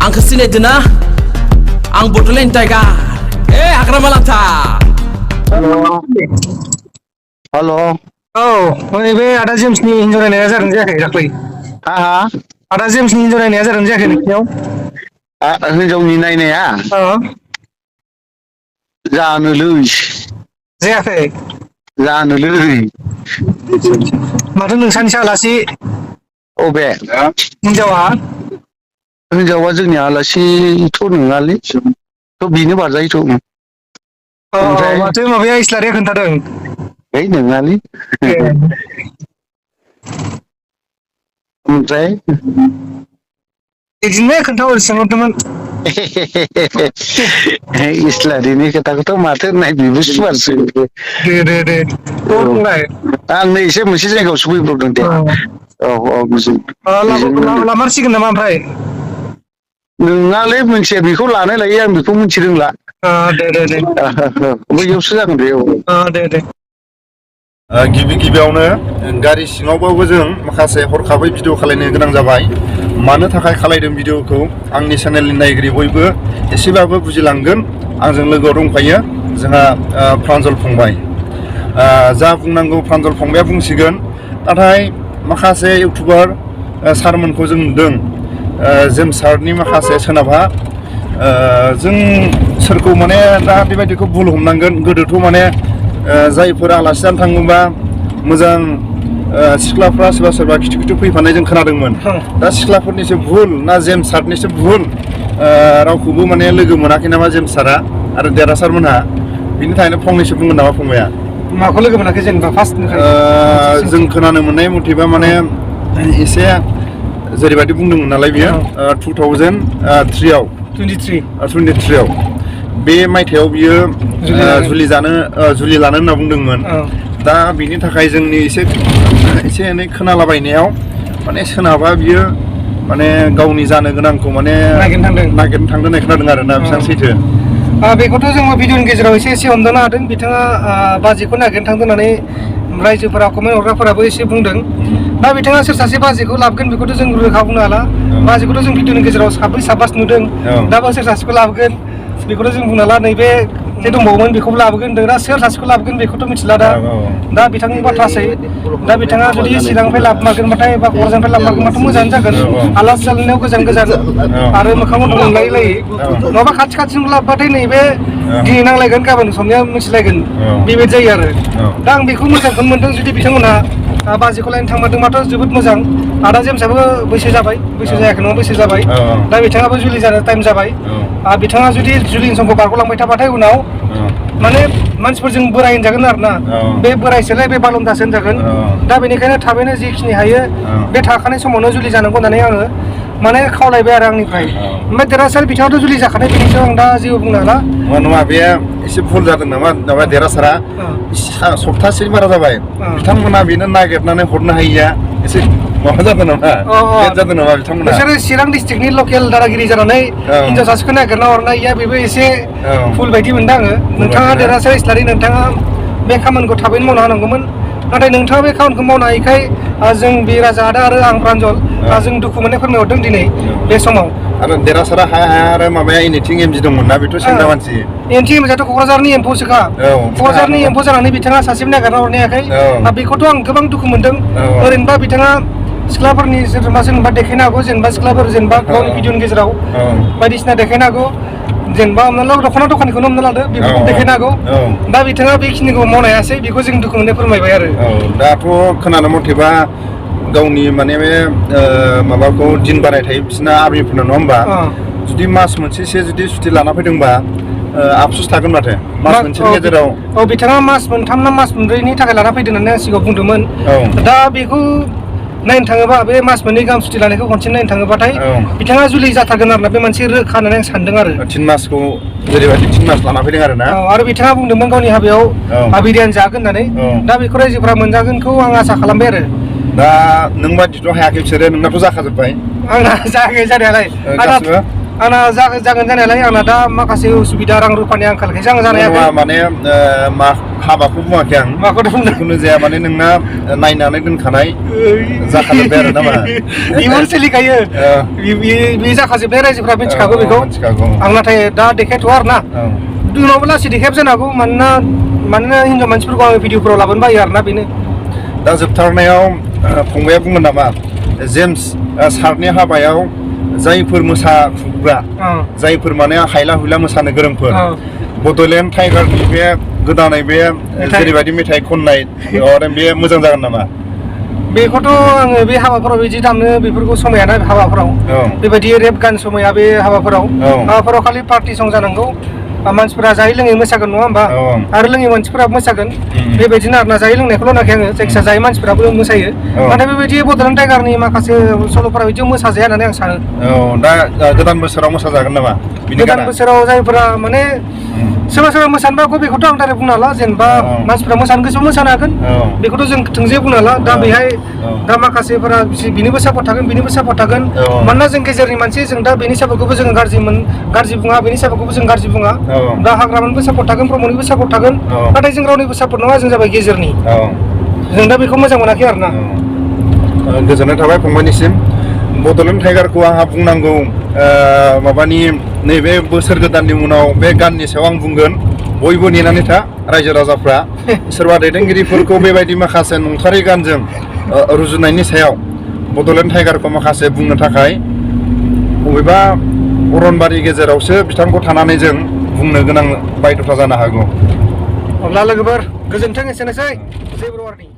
Angka sini dina, ang Botolin Tiger. Hagra malanta. Halo. Halo. Oh, be ada James ni hinjau ni ajar ni jaga rakli. Ha. Ada James ni hinjau ni ajar ni jaga ni kau. Hinjau ni naik ni ya. Jangan lulus. Jaga. Jangan lulus. Mata nungsan lasi. Oh be. Hinjau ah. Hinjau wajib ni lasi itu nungali. Tu bini baca itu. Oh, mata mau biaya Islam dia kentang. Nungali. Oke. Ijinnya kentang sama teman. Islam ini kata-kata mati naik bibus masuk. De. Oh, mulai. Ang ni saya mesti saya kau subuh belum deh. Oh, mesti. Lamar sih kena mampai. Nungali mesti biku lana lagi yang biku mesti lah. De. Beliau sudah kan dia. De. गिबियावनो गारि सिङावबाबो जों माखासे हरखाबै video खालायनो गोनां जाबाय मानो थाखाय खालायदों भिडिअखौ आंनि चेनेलनि नायगिरि बयबो एसेबाबो बुजिलांगोन आंजों लोगोआव दंफायो जोंहा प्रान्जल फंबाय जा बुंनांगौ प्रान्जल फंबाया बुंसिगोन नाथाय माखासे इउटिउबार सारमोनखौ जों नुदों जेम सारनि माखासे सोनाबहा जों सोरखौ माने दा बेबायदिखौ भुल हमनांगोन गोदोथ' माने जायफोर आलासि जानो थाङोबा मोजां सिख्लाफ्रा सोरबा खिथु फैफानाय जों खोनादोंमोन दा सिख्लाफोरनिसो भुल ना जेम सारनिसो भुल रावखौबो माने लोगो मोनाखै नामा जेम सारा आरो देरहासारमोनहा बिनि थाखायनो फंनैसो बुंगोन नामा फंबाया माखौ लोगो मोनाखै जेनेबा फार्स्ट जों खोनानो मोननाय मथेबा माने एसे जेरैबायदि बुंदोंमोन नालाय बियो 2003 आव 23 आव बे मायथाइयाव बियो जुलि लानो होनना बुंदोंमोन दा बिनि थाखाय जोंनि एसे एनै खोनालाबायनायाव माने सोनाबा बियो माने गावनि जानो गोनांखौ माने नागिरनो थांदों होननाय खोनादों आरोना बेसेबां सैथो बेखौथ' जोङो भिडिअनि गेजेराव एसे हमदांनो हादों बिथाङा बाजैखौ नागिरनो थांदों होननानै रायजोफोरा कमेन्ट हरग्राफोराबो एसे बुंदों दा बिथाङा सोर सासे बाजैखौ लाबोगोन बेखौथ' जों रोखा बुंनो हाला बाजैखौथ' जों भिडिअनि गेजेराव साबासो नुदों दाबो सोर सासेखौ लाबोगोन बेखौथ' जों बुंनो हाला नैबे जे दंबावोमोन बेखौबो लाबोगोन दा सोर सासेखौ लाबोगोन बेखौथ' मिथिला दा बिथांनि बाथ्रासै दा बिथाङा जुदि चिरांनिफ्राय लाबोमारगोनबाथाय बा क'क्राझारनिफ्राय लाबोमारगोनबाथ' मोजाङानो जागोन आलासि जालायनायाव गोजान आरो मोखां मोखां मोनलायलायै नङाबा खाथि लाबोबाथाय नैबे दिनै नांलायगोन गाबोन समनिया मिथिलायगोन बेबायदि जायो आरो दा आं बेखौ मोजांखौनो मोनदों जुदि बिथांमोनहा बाजैखौ लायनो थांमारदोंबाथ' जोबोद मोजां आदा जेम्सआबो बैसो जायाखै नङा बैसो जाबाय दा बिथाङाबो जुलि जानो टाइम जाबाय बिथाङा जुदि जुलिनि समखौ बारग'लांबाय थाबाथाय उनाव माने मानसिफोरजों बोराय होनजागोन आरोना बे बोरायसोलाय बे बालन्दासो होनजागोन दा बेनिखायनो थाबैनो जेखिनि हायो बे थाखानाय समावनो जुलि जानांगौ होननानै आङो माने खावलायबाय आरो आंनिफ्राय ओमफ्राय देरहासार बिथाङाथ' जुलि जाखानाय बेनि सायाव आं दा जेबो बुंनो हाला नङा बे एसे भुल जादों नामा देरहासारा सप्तासेनि बारा जाबाय बिथांमोना बेनो नागिरनानै हरनो हायिया एसे माबा जादों नामा जादों नामा बिथांमोना बिसोरो चिरां डिस्ट्रिक्टनि लकेल दादागिरि जानानै हिनजाव सासेखौ नागिरना हरनाया बेबो एसे भुल बायदि मोनदों आङो नोंथाङा देरहासार इस्लारि नोंथाङा बे खामानिखौ थाबैनो मावनो हानांगौमोन नाथाय नोंथाङा बे खामानिखौ मावनो हायिखाय जों बे राजा आदा आरो आं प्रान्जल जों दुखु मोननाय फोरमायहरदों दिनै बे समाव आरो देरहासारा हाया आरो माबाया एनिथिं एमजि दंमोन ना बेथ' सेंग्रा मानसि एनथि एमजिआथ' क'क्राझारनि एम्फौसोखा क'क्राझारनि एम्फौ जानानै बिथाङा सासेबो नागिरना हरनो हायाखै बेखौथ' आं गोबां दुखु मोनदों ओरैनोबा बिथाङा सिख्लाफोरनि जेनेबा देखायनो हागौ सिख्लाफोर गावनि भिडिअनि गेजेराव बायदिसिना देखायनो हागौ जेनेबा हमना ला दख'ना दखानिखौनो हमना लादो बेफोरखौ देखायनो हागौ दा बिथाङा बेखिनिखौ मावनो हायासै बेखौ जों दुखु मोननाय फोरमायबाय आरो दाथ' खोनानो मथेबा गावनि माने बे माबाखौ दिन बाराय थायो बिसिना आर्मिफोरना नङा होमबा जुदि मास मोनसेसो जुदि सुटि लाना फैदोंबा आफसुस थागोन माथो मास मोनसेनि गेजेराव बिथाङा मास मोनथाम ना मास मोनब्रैनि थाखाय लाना फैदों होननानै आं सिगाङाव बुंदोंमोन दा बेखौ नायनो थाङोबा बे मास मोननै गाहाम सुटि लानायखौ खनसे नायनो थाङोबाथाय बिथाङा जुलि जाथारगोन आरोना बे मोनसे रोखा होननानै आं सानदों आरो 3 मासखौ जेरैबायदि 3 मास लाना फैदों आरो ना आरो बिथाङा बुंदोंमोन गावनि हाबायाव बिरियानि जागोन होननानै दा बेखौ रायजोफोरा मोनजागोनखौ आं आसा खालामबाय आरो दा नों बादिथ' हायाखै बिसोरो नोंनाथ' जाखाजोब्बाय आंना जायाखै जानायालाय आंना जागोन जानायालाय आंना दा माखासे उसुबिदा रां रुफानि आंखालखायसो आं जानो हायाखै माने मा हाबाखौ बुङाखै आं माखौथ' बुंदों जिखुनु जाया माने नोंना नायनानै दोनखानाय जाखाजोब्बाय आरो नामा इयुन सोलिखायो बे जाखाजोबनाय रायजोफ्रा मिथिखागौ बेखौ आं नाथाय दा देखायथ'आ आरो ना उनावबो लासै देखायब जानो हागौ मानोना हिनजाव मानसिफोरखौ आङो भिडिअफोराव लाबोनो बायो आरोना बेनो दा जोबथारनायाव फंबाया बुंगोन नामा जेम्स सारनि हाबायाव जायफोर मोसाफुग्रा जायफोर माने हायला हुइला मोसानो गोरोंफोर बड'लेण्ड टाइगारनि बे गोदानै बे जेरैबायदि मेथाइ खननाय बे मोजां जागोन नामा बेखौथ' आङो बे हाबाफोराव बिदि दामनो बेफोरखौ समायाना हाबाफोराव बेबायदि रेप गान समाया बे हाबाफोराव खालि पार्टि सं जानांगौ मानसिफोरा जायै लोङै मोसागोन नङा होमबा आरो लोङै मानसिफोराबो मोसागोन बेबायदिनो आरोना जायै लोंनायखौल' नाखै आङो जायखिया जायै मानसिफोराबो मोसायो नाथाय बेबायदि बड'लेण्ड टाइगारनि माखासे सल'फोरा बिदियाव मोसाजाया होननानै आं सानो दा गोदान बोसोराव मोसाजागोन नामा गोदान बोसोराव जायफोरा माने सोरबा सोरबा मोसानो बाखौ बेखौथ' आं डाइरेक्ट बुंनो हाला जेनेबा मानसिफोरा मोसानो गोसोआव मोसानो हागोन बेखौथ' जों थोंजोङै बुंनो हाला दा बेहाय दा माखासेफोरा बिनिबो सापर्ट थागोन बिनिबो सापर्ट थागोन मानोना जों गेजेरनि मानसि जों दा बेनि सापर्टखौबो जोङो गाज्रि बुङा बेनि सापर्टखौबो जों गाज्रि बुङा दा हाग्रामानिबो सापर्ट थागोन प्रमदनिबो सापर्ट थागोन नाथाय जों रावनिबो सापर्ट नङा जों जाबाय गेजेरनि जों दा बेखौ मोजां मोनाखै आरोना गोजोननाय थाबाय फंबायनिसिम बड'लेण्ड टाइगारखौ आंहा बुंनांगौ माबानि नैबे बोसोर गोदाननि उनाव बे गाननि सायाव आं बुंगोन बयबो नेनानै था रायजो राजाफ्रा सोरबा दैदेनगिरिफोरखौ बेबायदि माखासे नंथारै गानजों रुजुनायनि सायाव बड'लेण्ड टाइगारखौ माखासे बुंनो थाखाय बबेबा अरनबारि गेजेरावसो बिथांखौ थानानै जों बुंनो गोनां बायध'था जानो हागौ अब्ला लोगोफोर गोजोन्थों एसेनोसै जेबो वार्निं